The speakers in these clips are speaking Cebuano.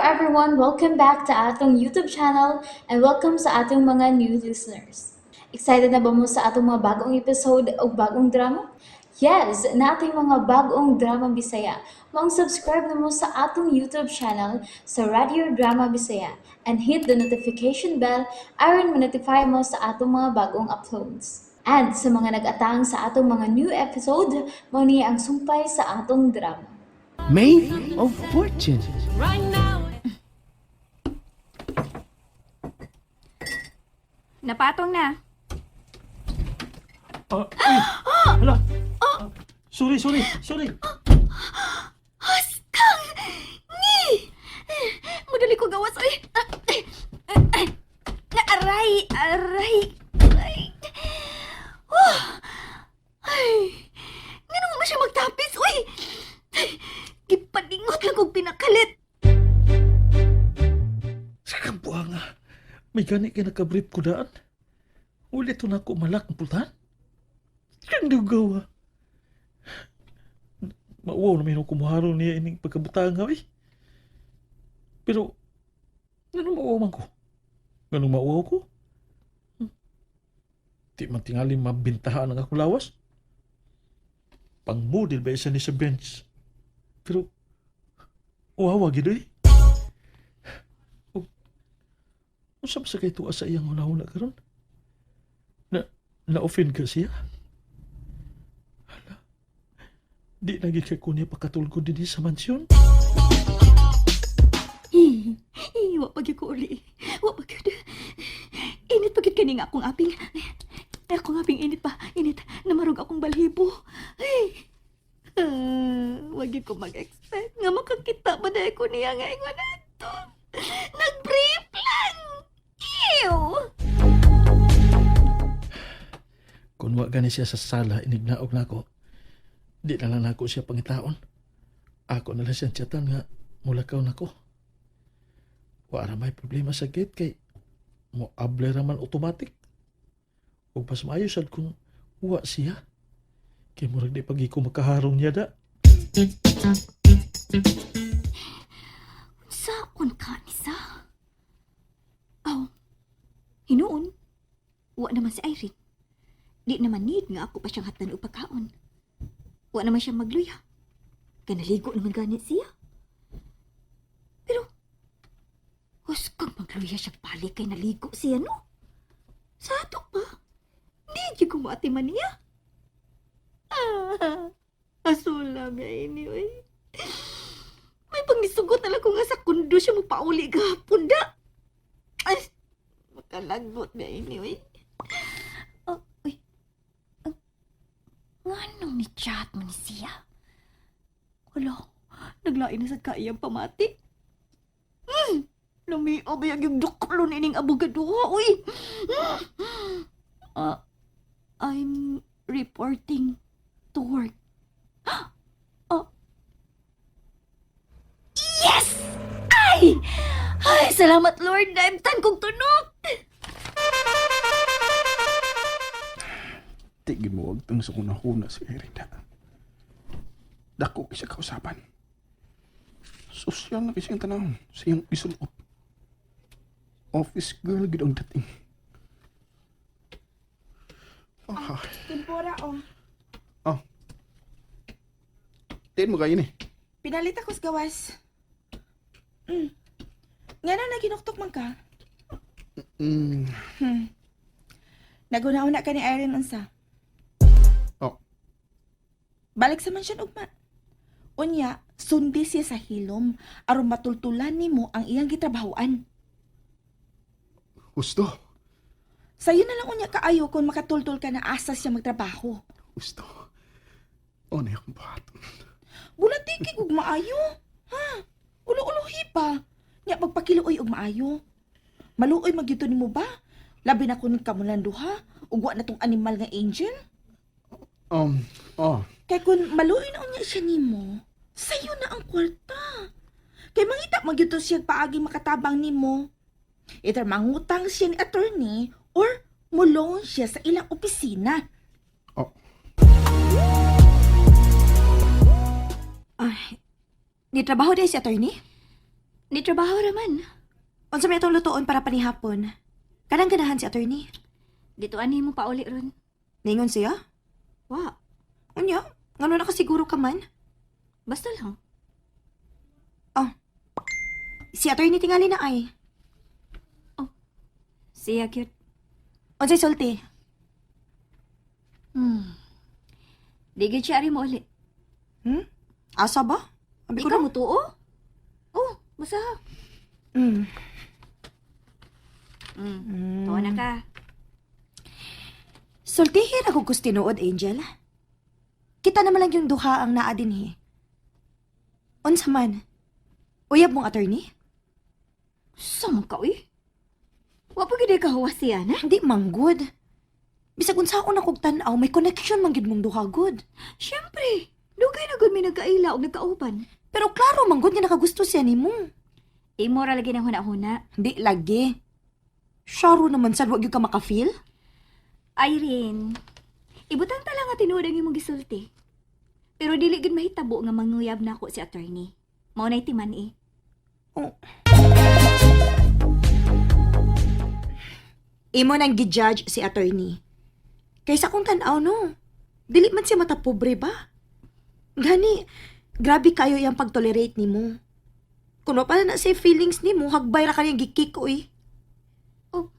Everyone! Welcome back to atong YouTube channel and welcome sa atong mga new listeners. Excited na ba mo sa atong mga bagong episode o bagong drama? Yes, nating mga bagong drama Bisaya. Maong subscribe na mo sa atong YouTube channel sa Radio Drama Bisaya and hit the notification bell aron ma-notify mo sa atong mga bagong uploads. And sa mga nag-atang sa atong mga new episode, mao ni ang sumpay sa atong drama. Maid of Fortune. Napatong na. Ah, uy! Hala! Ah, sorry, sorry, sorry. Haskang! Ni! Madali ko gawas, oy! Ah, eh, eh, eh. Aray! Aray! Ay! Oh! Ay! Nga naman siya magtapis, uy! Ay, gipaningot lang kong pinakalit. Sa kambuha nga. May gani kay nakabrief ko daan. Ulit to na ako malak ang pultahan. Kang dugaw. Mauwaw na may kumuharo niya ining pagkabutang nga, eh. Pero, ngano mauwaw man ko? Ngano mauwaw ko? Di man tingali mabintahaan ang akong lawas. Pang-model ba isa ni sa bench? Pero, uwawa gid eh. Unsa ba sa kay tuwa sa iyang hunahuna karon? Na na-offend ka siya? Hala. Di na gid kay ko niya pakatulgo dinhi sa mansyon. Hi, wa pa gyud ko uli. Wa pa gyud. Init pa gyud kani nga akong aping. Ay, akong aping init pa. Init. Namarog akong balhibo. Ay. Ah, wa gyud ko mag-expect nga makakita ba dahil ko niya nga ingon ato. Nag-brief lang. Ew! Kung wa gani siya sa sala inignaog nako. Di na lang nako siya pangitaon. Ako na lang siyang chatan nga mulakaw nako. Wa ra may problema sa gate kay mo able ra man automatic. Ug mas maayo sad kung wa siya. Kay murag di pagi ko makaharong niya da. Unsaon ka ni sa? Aw, hinuon. Wa naman si Irene. Di naman need nga ako pa siyang hatan og pagkaon. Wa naman siya magluya. Kanaligo naman ganit siya. Pero, huskang magluya siya balik kay naligo siya, no? Sa ato pa. Di jud ko maati man niya. Ah, asulam ya ini, oy. May pangisugot na lang ko nga sa kundo siya magpauli gahapon da. Ay, makalagot na ini, oy. Oh, uy. Ah, nganong ni chat mo ni siya? Wala, naglain na sa kaiyang pamati. Lami bayag yung duklon ining abogaduha, uy. Ah, I'm reporting to work. Oh. Yes! Ay! Ay, salamat Lord, naimtan kong tunok! Di gimuwag tang sa kunahuna si Erida. Dako kay sa kausapan. Sosyal na kasi ang tanawon sa iyang isulop. Office girl gid ang dating. Ah, Tempura, oh. oh. Tiin mo kayo ni. Pinalit ako sa gawas. Nga na naginuktok man ka. Naguna-una ka ni Irene unsa. Oh, Balik sa mansyon ugma. Unya, sundi siya sa hilom aron matultulan nimo ang iyang gitrabahoan. Gusto. Sayo na lang unya kaayo kung makatultul ka na asa siya magtrabaho. Gusto. O na akong buhaton. Bulatiki og maayo. Ha? Ulo-ulohi pa. Nya pagpakiluoy og maayo. Maluoy magyuto nimo ba? Labi na kun kamulan duha ug wa na tong animal nga angel. Oh. Kay kung maluoy na unya siya nimo, sayo na ang kwarta. Kay mangita magyuto siya paagi makatabang nimo. Either mangutang siya ni attorney or mulong siya sa ilang opisina. Oh. Ay, ni trabaho dahil si attorney? Ni trabaho raman. Unsa may atong lutoon para panihapon? Kanang ganahan si attorney. Dito ani mo pauli ron. Ningon siya? Wa, Unya, ngano nakasiguro ka man? basta lang. Si attorney tingali na ay. Siya cute. Unsay sulti? Di gyud siya ari mo uli. Hmm? Asa ba? Abi ko Ikaw na. mo tuo? Oh, basta. Tuo na ka. Sultihin ako gusto tinuod, Angel. Kita naman lang yung duha ang naa dinhi. Unsa man? Uyab mong attorney? Sa man ka uy? Wa pa gyud ka huwas siya na. Hindi manggod. Bisag unsaon akong tan-aw, may connection man gyud mong duha gud. Syempre, dugay na gud mi nagkaila og nagkauban. Pero klaro manggod nga nakagusto siya nimo. Imo ra lagi nang huna-huna. Hindi lagi. Syaro naman sad wa gyud ka maka-feel. Irene, ibutang ta lang nga tinuod ang imong gisulti. Pero dili gid mahitabo nga manguyab nako si attorney. Mao nay timan eh. Oh. Imo nang gi-judge si attorney. Kaysa kung tan-aw no. Dili man siya mata pobre ba? Gani, grabe kayo iyang pag-tolerate nimo. Kung wa pa na sa feelings nimo, hagbay ra kaniyang gi-kick oy. Oh.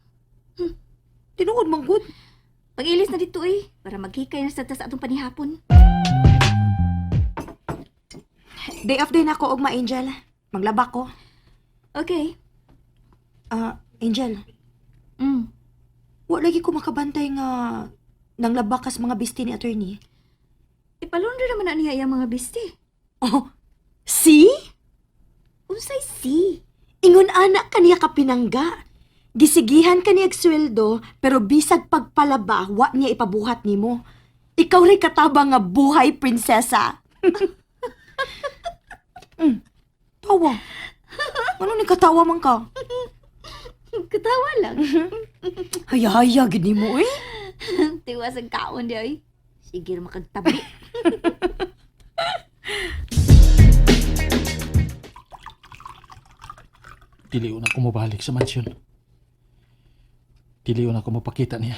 Tinuod man gud. Pag-ilis na dito eh, para maghikay na sa ta sa atong panihapon. Day off day na ako og ma Angel. Maglaba ko. Okay. Ah, Angel, wa lagi ko makabantay nga nang labakas mga bisti ni attorney. Ipalundro naman na niya iyang mga bisti. Oh, see? Unsay si? Ingon anak kaniya ka pinangga. Gisigihan kaniya og sweldo, pero bisag pagpalaba, wa niya ipabuhat nimo. Ikaw ray katabang nga buhay, prinsesa. Tawa. Ano ni katawa man ka? Katawa lang. Haya-haya, gid nimo eh. Tiwas ang kaon di ay. Sige ra makagtabi. Dili na ako mobalik sa mansyon. Dili na ako mapakita niya.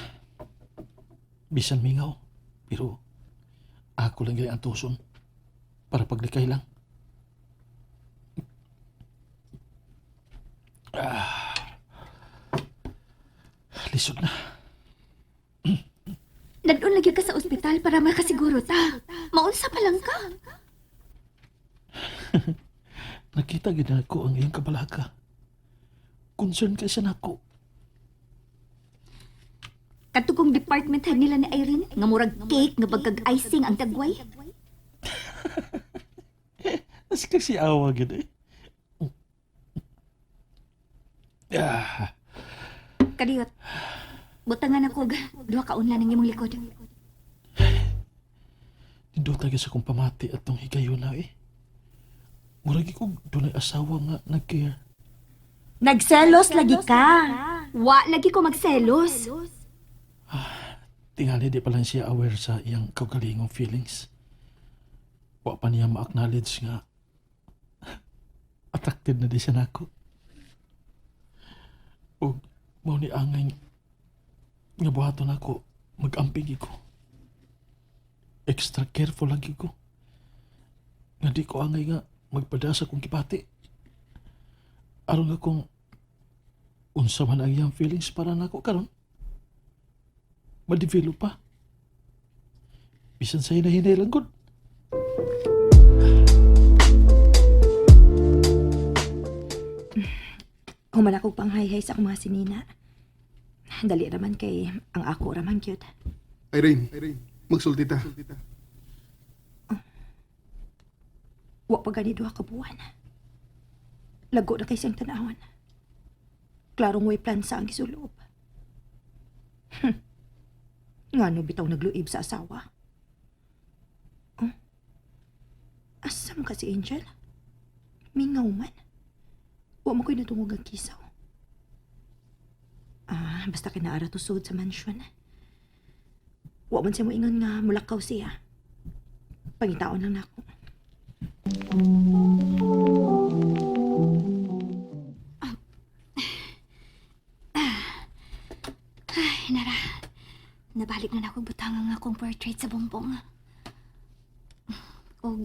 Bisan mingaw, pero ako lang gali ang tuson para paglikay lang. Ah. Lisod na. Nadun lagi ka sa ospital para makasiguro ta. Maunsa pa lang ka. Nakita gid na ko ang iyang kabalaka. Concern kay siya nako. Kadto kong department head nila ni Irene nga murag cake nga bagkag icing ang tagway. As kasi awa gid eh. Ah, Kadiyot. Butangan ako og duha ka unla ng imong likod. Nindot lagi sa kong pamati at tong higayuna eh. Murag ko dunay asawa nga nag-care. Nagselos lagi ka. Wa lagi ko magselos. Tingali di pa lang siya aware sa iyang kaugalingong feelings. Wa pa niya ma-acknowledge nga attracted na di siya nako. O mao ni angay nga buhaton ako, mag-amping ko. Extra careful lagi ko. Nga di ko angay nga magpadasa kong kipati. Aron nga kung unsa man ang iyang feelings para nako karon ma-develop pa. Bisan sa hinahinay lang gud. Human ako panghayhay sa akong mga sinina. Dali raman kay ang ako raman cute. Irene, magsulti ta. Wa pa gani duha ka buwan. Lago na kay siyang tanawan. Klarong way plan sa ang gisuloob. Ngano bitaw nagluib sa asawa? Oh? Asa man ka si Angel? Mingaw man. Wa mo ko'y natungog ang kisaw. Ah, basta kinaara to sud sa mansyon. Wa man siya mo ingon nga mulakaw siya. Pangitaon lang nako. Nabalik na nako butang ang akong portrait sa bongbong. O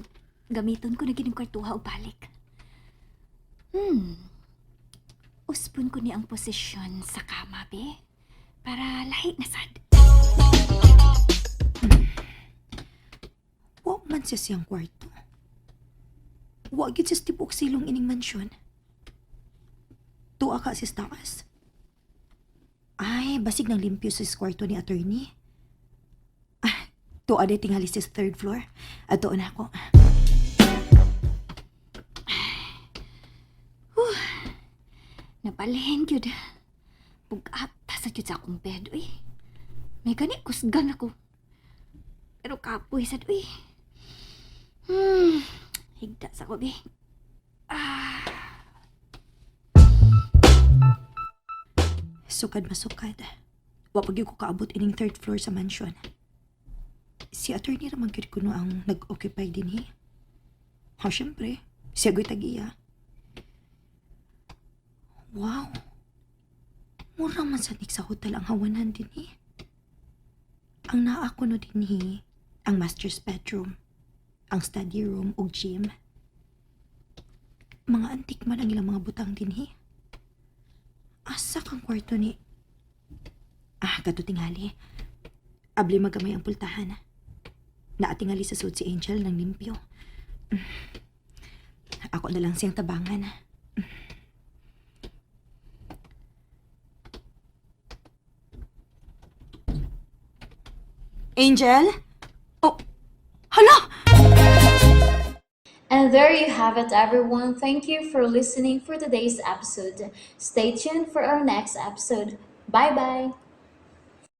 gamiton ko na gining kwartuha og balik. Uspon ko ni ang posisyon sa kama, be. Para lahi na sad. Wa man siya siyang kwarto. Wa gyud siya sa tibuok silong ining mansyon. Tuwa ka sa taas. Ay, basig ng limpyo sa kwarto ni attorney. Ah, tuwa day tingali siya sa third floor. Ato na ako. Nabalhin gyud. Bugat ta sa gyud sa akong bed, uy. May gani kusgan ako. Pero kapoy sad, uy. Higda sa ko, be. Sukad masukad. Wa pa gyud ko kaabot ining third floor sa mansyon. Si attorney ra man gyud kuno ang nag-occupy dinhi. Ha, syempre. Siya go'y tag-iya. Wow. Mura man sa sa hotel ang hawanan dinhi. Ang naa kuno dinhi, ang master's bedroom, ang study room ug gym. Mga antik man ang ilang mga butang dinhi. Asa kang kwarto ni... Ah, kato tingali. Abli magamay ang pultahan. Naatingali sa suit si Angel ng limpyo. Ako na lang siyang tabangan. Angel? Oh, hala! And there you have it, everyone. Thank you for listening for today's episode. Stay tuned for our next episode. Bye bye.